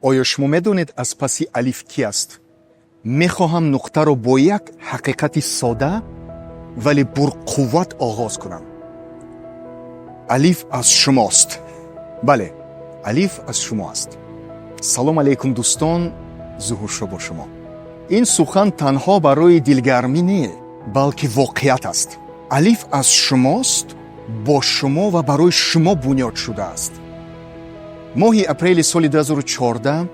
Оё шумо медонед, аз паси Алиф кӣ аст? Мехоҳам нуқтаро бо як ҳақиқати сода, вале бурқувват оғоз кунам. Алиф аз шумост. Бале, Алиф аз шумо аст. Салом алейкум, дӯстон, Зуҳуршо бо шумо. Ин сухан танҳо барои дилгармӣ не, балки воқеият аст. Алиф аз шумост, бо шумо ва барои шумо бунёд шудааст. Моҳи апрели соли 2014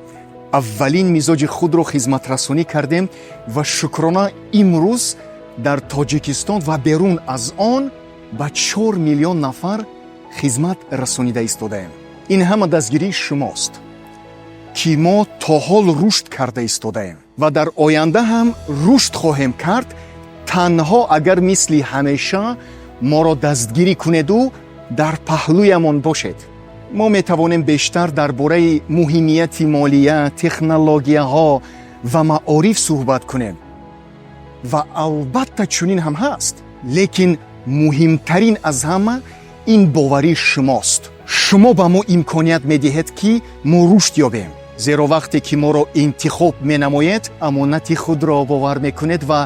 аввалин мизоҷи худро хизматрасонӣ кардем ва, шукрона, имрӯз дар Тоҷикистон ва берун аз он ба 4 миллион нафар хизмат расонида истодаем. Ин ҳама дастгирии шумост, ки мо то ҳол рушд карда истодаем ва дар оянда ҳам рушд хоҳем кард, танҳо агар мисли ҳамеша моро дастгирӣ кунеду дар паҳлӯямон бошед. Мо метавонем бештар дар бораи муҳимияти молия, технологияҳо ва маориф суҳбат кунем ва албатта чунин ҳам ҳаст, лекин муҳимтарин аз ҳама ин боварии шумост. Шумо ба мо имконият медиҳед, ки мо рушд ёбем, зеро вақте ки моро интихоб менамоед, амонати худро бовар мекунед ва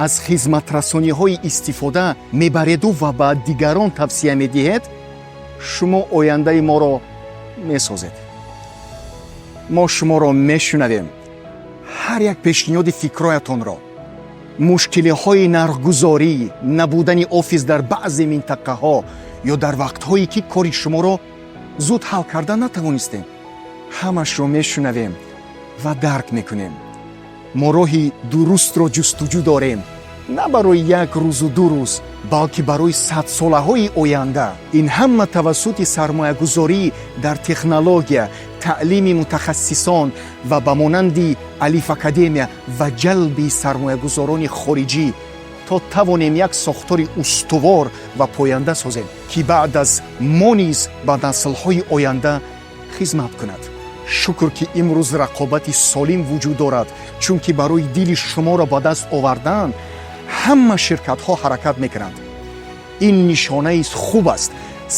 аз хизматрасониҳои истифода мебареду ва ба дигарон тавсия медиҳед, шумо ояндаи моро месозед. Мо шуморо мешунавем, ҳар як пешниҳоди фикроятонро, мушкилиҳои нархгузорӣ, набудани офис дар баъзе минтақаҳо ё дар вақтҳое ки кори шуморо зуд ҳал карда натавонистем, ҳамашро мешунавем ва дарк мекунем. Мо роҳи дурустро ҷустуҷӯ дорем, на барои як рӯзу 2 рӯз, балки барои садсолаҳои оянда. Ин ҳама тавассути сармоягузорӣ дар технология, таълими мутахассисон ва ба монанди Алиф Академия ва ҷалби сармоягузорони хориҷӣ, то тавонем як сохтори устувор ва поянда созем, ки баъд аз мо низ ба наслҳои оянда хизмат кунад. Шукр, ки имрӯз рақобати солим вуҷуд дорад, чунки барои дили шуморо ба даст овардан ҳама ширкатҳо ҳаракат мекунанд. Ин нишонаи хуб аст,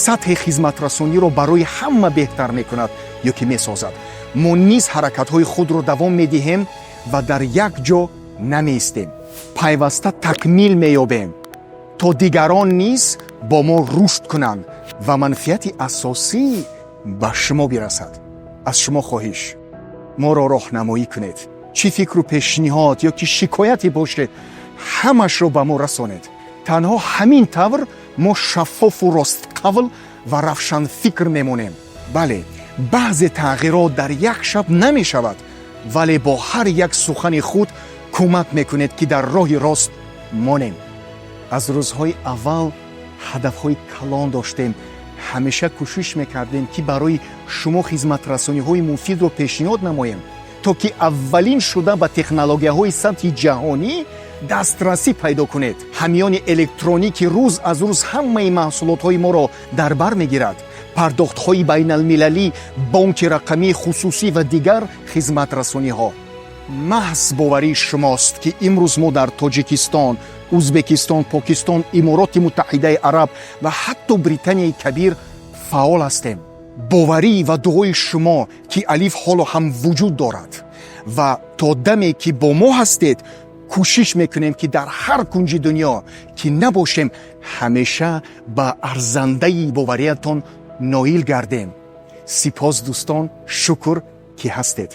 сатҳи хизматрасониро барои ҳама беҳтар мекунад ё ки месозад. Мо низ ҳаракатҳои худро давом медиҳем ва дар як ҷо намеистем, пайваста такмил меёбем, то дигарон низ бо мо рушд кунанд ва манфиати асосӣ ба шумо бирасад. Аз шумо хоҳиш: моро роҳнамоӣ кунед. Чӣ фикру пешниҳод ё ки шикояте бошед, ҳамашро ба мо расонед. Танҳо ҳамин тавр мо шаффофу ростқавл ва равшанфикр мемонем. Бале, баъзе тағйирот дар як шаб намешавад, вале бо ҳар як сухани худ кӯмак мекунед, ки дар роҳи рост монем. Аз рӯзҳои аввал ҳадафҳои калон доштем. Ҳамеша кӯшиш мекардем, ки барои шумо хизматрасониҳои муфидро пешниҳод намоем, то ки аввалин шуда ба технологияҳои сатҳи ҷаҳонӣ дастрасӣ пайдо кунед. Ҳамёни электронӣ, ки рӯз аз рӯз ҳамаи маҳсулотҳои моро дар бар мегирад, пардохтҳои байналмилалӣ, бонки рақамии хусусӣ ва дигар хизматрасониҳо. Маҳз боварии шумост, ки имрӯз мо дар Тоҷикистон, Узбекистон, Покистон, Имороти Муттаҳидаи Араб ва ҳатто Британияи Кабир фаъол ҳастем. Боварӣ ва дуои шумо, ки Алиф ҳоло ҳам вуҷуд дорад ва то даме ки бо мо ҳастед, кӯшиш мекунем, ки дар ҳар кунҷи дунё ки набошем, ҳамеша ба арзандаи бовариятон ноил гардем. Сипос, дӯстон, шукр, ки ҳастед.